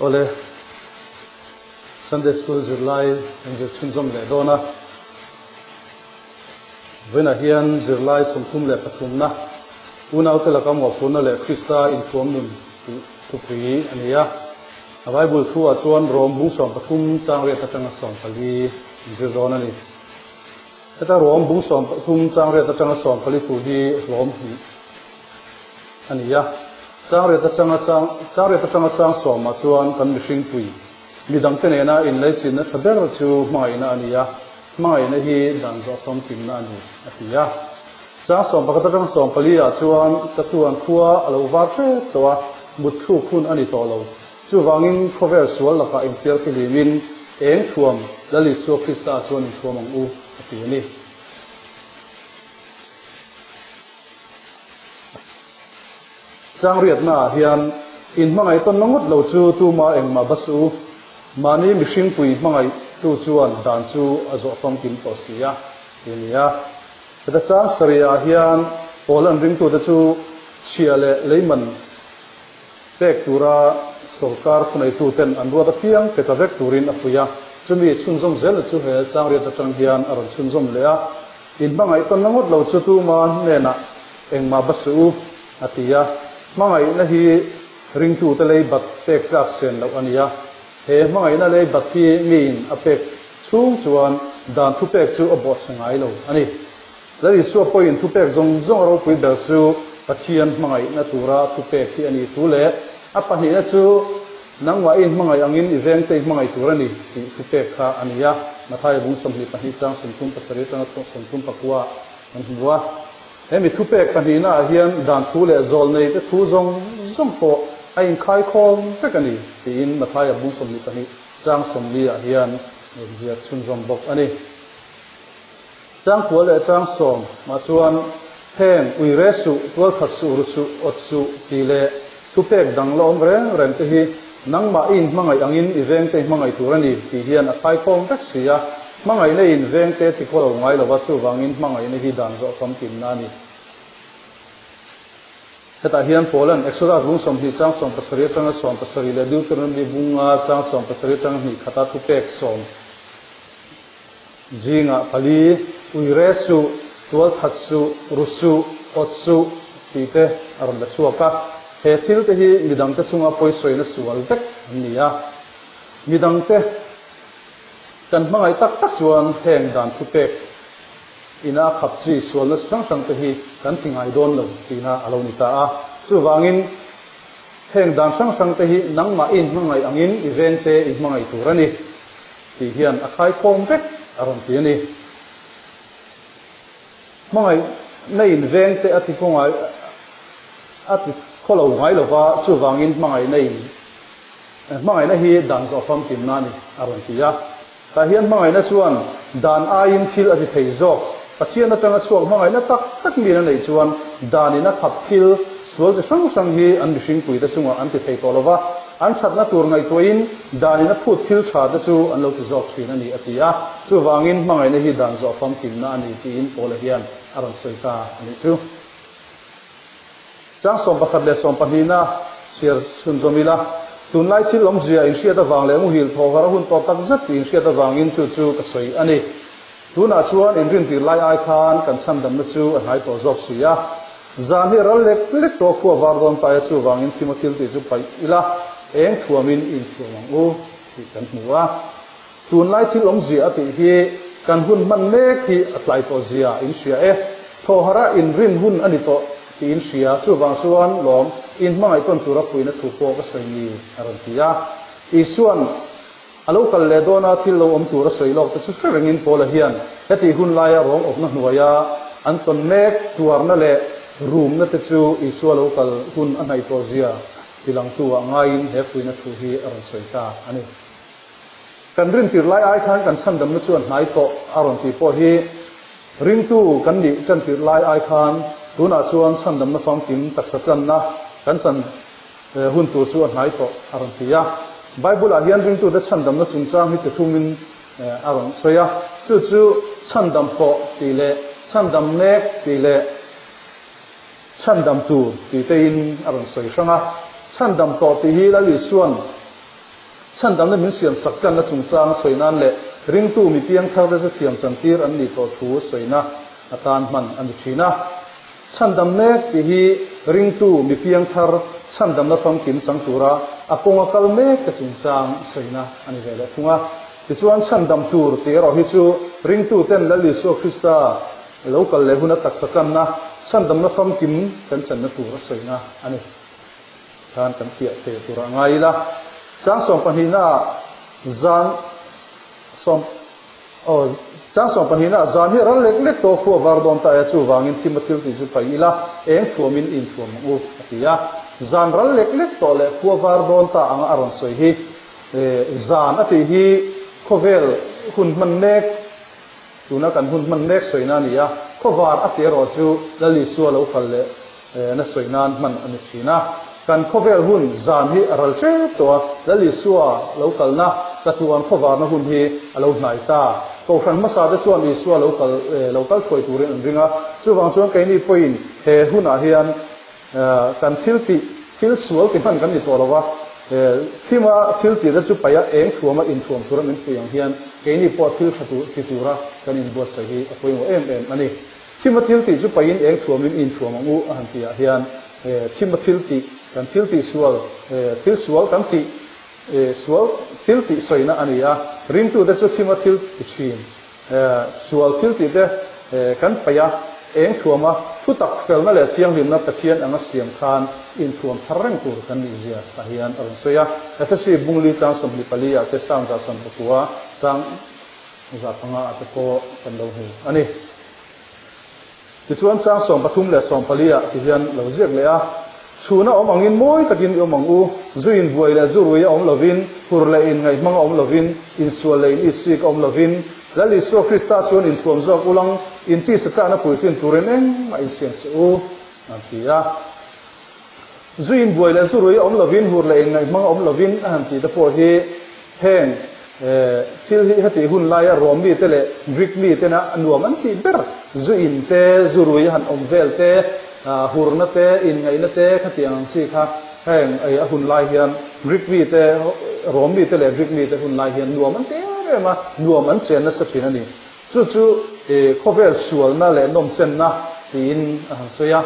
Awle, Sunday School zirlai kan zir chhunzawm leh dawn a. Vawiinah hian zirlai 33na Unaute laka mawhphurhna leh Krista inthuam nun tih thupui a ni a. A Bible thu-ah chuan Rom bung 13 chang riat atanga 14 an zir dawn a ni. Heta Rom bung 13 chang riat atanga 14 thu hi hlawm hnih a ni a. Chang riat atanga chang chang riat atanga chang sawmah chuan kan mihring pui midangte nena inleichinna tha ber chu hmangaihna a ni a, hmangaihna hi dan zawh famkimna a ni, a ti a. Chang 11 atanga 14 ah chuan chatuan khua a lo var hrep tawh a, mut thluk hun a ni tawh lo. Chuvangin khawvel sual lakah infial fihlimin eng thuam Lal Isua Krista chuan inthuam ang u, a ti a ni. Chang riatnaah hian inhmangaih tawnna ngawt lo chu tuma engmah va suh u, mahni mihringpui hmangaihtu chuan dan chu a zawh famkim tawh si a, ti a ni a. Heta chang sarihah hian pawl an ringtute chu chhia leh leiman pek tura sawrkar thuneituten an ruat apiang pe ta vek turin a fuih a. Chumi chhunzawm zelna chu he chang riat atang hian a rawn chhunzawm leh a. Inhmangaih tawnna ngawt lo chu tuma hnenah engmah va suh u, a ti a. Hmangaihna hi ringtute lei bat pek tlak sen loh a ni a. He hmangaihna lei bat hi miin a pek chhung chuan dan thupek chu a bawhchhe ngai lo a ni. Lal Isua pawhin thupek zawng zawng a ropui ber chu Pathian hmangaihna tura thupek hi a ni thu leh a pahnihna chu nangmah i inhmangaih angin i vengte i hmangaih tur a ni tih thupek kha a ni a. Mathaia bung 22 chang 37 atanga 39 kan hmu a. He mi thupek pahnihnaah hian dan thu leh zawl neite thu zawng zawng pawh a inkhaikhawm vek a ni tiin Mathaia bung 22 chang 40 ah hian ziak chhunzawm bawk a ni. Changkua leh chang sawmah chuan heng ui re suh, tual khat suh, ru suh, awt suh tih leh thupek dang la awm reng reng te hi nangmah i inhmangaih angin i vengte i hmangaih tur a ni tih hian a khaikhawm vek si a. Hmangaihna in vengte ti khaw lo ngai lova chuvangin hmangaihna hi dan zawh famkimna a ni. Hetah hian Paula'n Exodus bung 20 chang 17 atanga 70 leh Deuteronomy bunga chang 17 atanga hnih khata thupek sawm Zingah pali, uire suh, tualthat suh, ru suh, awt suh tih te a rawn la chhuak a. He thil te hi midangte chunga pawisawina sual vek an ni a. Midangte kan hmangaih tak tak chuan heng dan thupek ina a khap chi sualna chi hrang hrang te hi kan ti ngai dawn lo tihna a lo ni ta a. Chuvangin heng dan hrang hrang te hi nangmah i inhmangaih angin i vengte i hmangaih tur a ni. Tih hian a khaikhawm vek a rawn ti a ni. Hmangaihna in vengte a ti khaw ngai a ti khaw lo ngai lo va, chuvangin hmangaihna in hmangaihna hi dan zawh famkimna a ni a rawn ti a. Tah hian hmangaihna chuan dan aiin thil a ti thei zawk. Pathian atanga chhuak hmangaihna tak tak miin a neih chuan danin a khap thil sual chi hrang hrang hi an mihringpuite chungah an ti thei tawh lo va. An thatna tur ngaihtuahin danin a phut thil tha te chu an lo ti zawk thin a ni, a ti a. Chuvangin hmangaihna hi dan zawh famkimna a ni tiin Paula hian a rawn sawi ta a nih chu. Chang 11 leh sawmpahnihna chhiar chhunzawm ila, tunlai thil awmzia inhriat avang leh muhil thawh har a hun tawh tak zet tih inhriat avangin chu chu ka sawi a ni. Tunah chuan inrintir lai ai khan kan chhandamna chu a hnai tawh zawk si a. Zan hi ral lek lek tawh khua var dawn ta e, chuvangin thima thil tih chu paih ila, eng thuamin i inthuam ang u tih kan hmu a. Tunlai thil awmzia a tih hi kan hun hman mek hi a tlai tawh zia in hria e, thawhara inrin hun a ni tawh tih in hria, chuvang chuan lawm inhmangaih tawn tura fuihna thu pawh ka sawi ni a rawn ti a. Isua'n. A lo kal leh dawn a, thil lo awm tur a sawi lawk te chu hre rengin Paula hian hetih hun laia ruang awpna hnuaia an tawn mek tuarna leh rumna te chu Isua lo kal hun a hnaih tawh zia tilangtu ah ngaiin he fuihna thu hi a rawn sawi ta a ni. Kan rintir lai ai khan kan chhandamna chu a hnai tawh a rawn tih pawh hi ringtu kan nih chantir lai ai khan tunah chuan chhandamna famkim taksa tlanna kan chan He hun tur chu a hnai tawh a rawn ti a. Bible-ah hian ringtute chhandamna chungchang hi chi thumin a rawn sawi a. Chu chu chhandam tawh tih leh chhandam mek tih leh chhandam tur tih tein a rawn sawi hrang a. Chhandam tawh tih hi Lal Isua'n. Chhandamna min siam sak tlanna chungchang a sawi nan leh ringtu mi piangtharte chu thiam chantir an nih tawh thu sawina atan hman a ni thin a. Chhandam mek tih hi ringtu mi piangthar chhandamna famkim chang tura a kawnga kal mek te chungchang sawina a ni ve leh thung a. Tichuan chhandam tur tih erawh hi chu ringtuten Lal Isua Krista lo kal leh huna taksa tlanna chhandamna famkim kan channa tur a sawina a ni. Khan kan fiah thei tur a ngai ila. Chang sawmpahnihnaah zan sawm aw chang sawmpahnihnaah zan hi a ral lek lek tawh khua var dawn ta e chuvangin thim a thil tih chu paih ila eng thuamin i inthuam ang u a ti a. Zan ral lek lek tawh leh khua var dawn ta anga a rawn sawi hi zan a tih hi khawvel hun hman mek Tuna kan hun hman mek sawina a ni a, khawvar a tih erawh chu Lal Isua lo kal leh na sawi nan hman a ni thin a. Kan khawvel hun zan hi a ral tep tawh a, Lal Isua lo kalna chatuan khawvarna hun hi a lo hnai ta. Kohhran hmasa te chuan Isua lo kal lo kal thuai turin an ring a, chuvang chuan keini pawhin he hunah hian Kan thil tih, thil sual ti hman kan ni tawh lo va, thima thil tih te chu paih a eng thuama inthuam tura min fuih ang hian keini pawh thil tha tur ti tura kan inbuatsaih hi a pawimawh em em a ni. Thima thil tih chu paihin eng thuamin i inthuam ang u a han tih ah hian thima thil tih, kan thil tih sual, thil sual kan tih sual thil tih sawina a ni a, ringtute chu thima thil ti thin. Sual thil tih te kan paih a, eng thuama thutak felna leh thianghlimna Pathian anga siam khan inthuam thar reng tur kan nih zia tah hian a rawn sawi a. Efesi bungli chang 24 ah te Psalm 119 chang 500 ah te pawh kan lo hmu a ni. Tichuan chang 13 leh 14 ah ti hian lo ziak leh a, Chhuna awm angin mawi takin i awm ang u, zu inbuai leh zu rui a awm lovin, hur leh inngaihmang a awm lovin, insual leh in itsik a awm lovin, Lal Isua Krista chuan inthuam zawk ulang, intisa chahna puitlin turin engmah insiam suh u, an ti a. Zu inbuai leh zu rui a awm lovin, hur leh inngaihmang a awm lovin a han tih te pawh hi heng thil hi hetih hun laia Rom mite leh Greek mitena nuam an tih ber, zu in te, zu rui a han awm vel te, hurna te, inngaihna te khatiang ang chi kha heng a hun lai hian Greek mite, Rom mite leh Greek mite hun lai hian nuam an ti em em a, nuam an chen nasa thin a ni. Chu chu khawvel sualna leh nawmchenna tiin a han sawi a.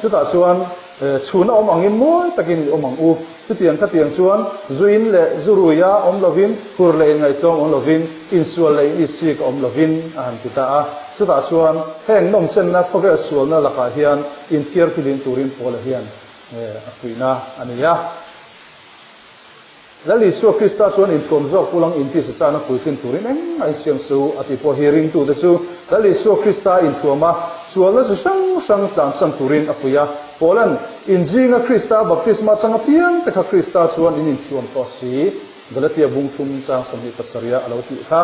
Chutah chuan chhun a awm angin mawi takin i awm ang u. Chutiang khatiang chuan zuin leh zuruia awm lovin, hur leh inngaihtlawm awm lovin, insual leh initsik a awm lovin a han ti ta a. Chutah chuan heng nawmchenna khawvel sualna lakah hian inthiar philim turin Paula hian a fuihna a nei a. Lal Isua Krista chuan inthuam zawk pulang intisa chana puitlin turin engmah insiam suh a tih pawh hi ringtute chu Lal Isua Krista inthuama sualna chi hrang hrang tlansan turin a fuih a. Paula'n, In zinga Krista baptisma chang apiang te kha Krista chuan in inthuam tawh si, Galatia bung thum chang 27 a lo tih kha.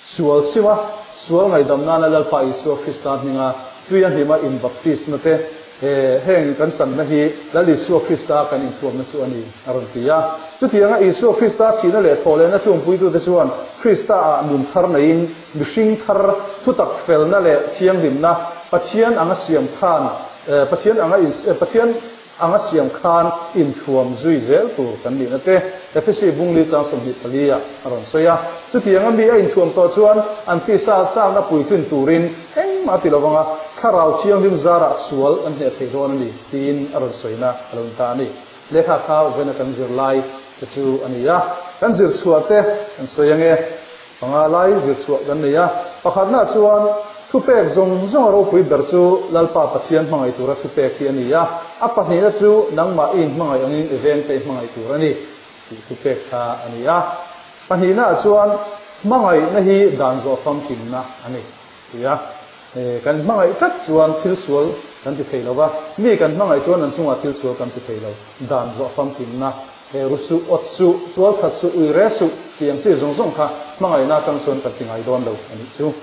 Sual chhima sual ngaihdam nana Lalpa Isua Krista hminga tuia hnima inbaptisna te, heng kan channa hi Lal Isua Krista kan inthuamna chu a ni, a rawn ti a. Chutianga Isua Krista thihna leh thawhlehna ṭumpuitute chuan Krista-ah nun thar neiin mihring thar thutak felna leh thianghlimna Pathian anga siam khan Pathian anga Pathian Anga siam khan inthuam zui zel tur kan nihna te Efesi bungli chang 24 ah a rawn sawi a. Chutianga mi a inthuam tawh chuan an tisa chakna puitlin turin engmah a ti lo vang a, thlarau thianghlim zarah sual an hneh thei dawn a ni tiin a rawn sawina a lo ni ta a ni. Lehkha kha Uvena kan zir lai te chu a ni a, kan zir chhuah te kan sawi ange. Panga lai zirchhuah kan nei a, pakhatna chuan thupek zawng zawng a ropui ber chu Lalpa Pathian hmangaih tura thupek hi a ni a, a pahnihna chu nangmah i inhmangaih angin i vengte i hmangaih tur a ni tih thupek kha a ni a. Pahnihnaah chuan hmangaihna hi dan zawh famkimna a ni ti a, kan hmangaih tlat chuan thil sual kan ti thei lo va, mi kan hmangaih chuan an chungah thil sual kan ti thei lo, dan zawh famkimna He ru suh, awt suh, tual khat suh, ui re suh tih ang chi zawng zawng kha hmangaihna atang chuan kan ti ngai dawn lo a nih chu.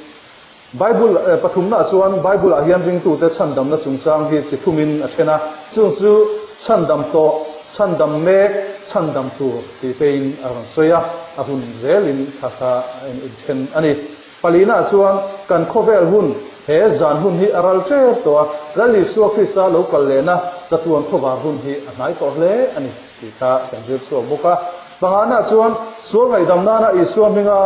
Bible pathumnaah chuan Bible-ah hian ringtute chhandamna chungchang hi chi thumin a then a, chung chu chhandam tawh, chhandam mek, chhandam tur tih tein a rawn sawi a, a hun zelin kha kha a inthen a ni. Palinaah chuan kan khawvel hun, he zan hun hi a ral tep tawh a, Lal Isua Krista lo kal lehna chatuan khawvar hun hi a hnai tawh hle a ni. tih kha kan zir chhuak bawk a. Pangana chuan sual ngaihdam nana Isua hminga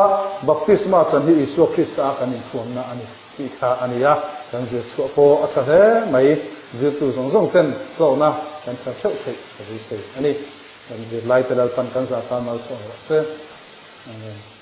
baptisma chan hi Isua Krista a kan inthuamna a ni tih kha a ni a, kan zir chhuah pawh a tha hle mai. Zirtu zawng zawng ten hlawkna kan chhar theuh theih ka beisei a ni. Kan zirlaite Lalpan kan zah tan malsawm rawh se. Amen.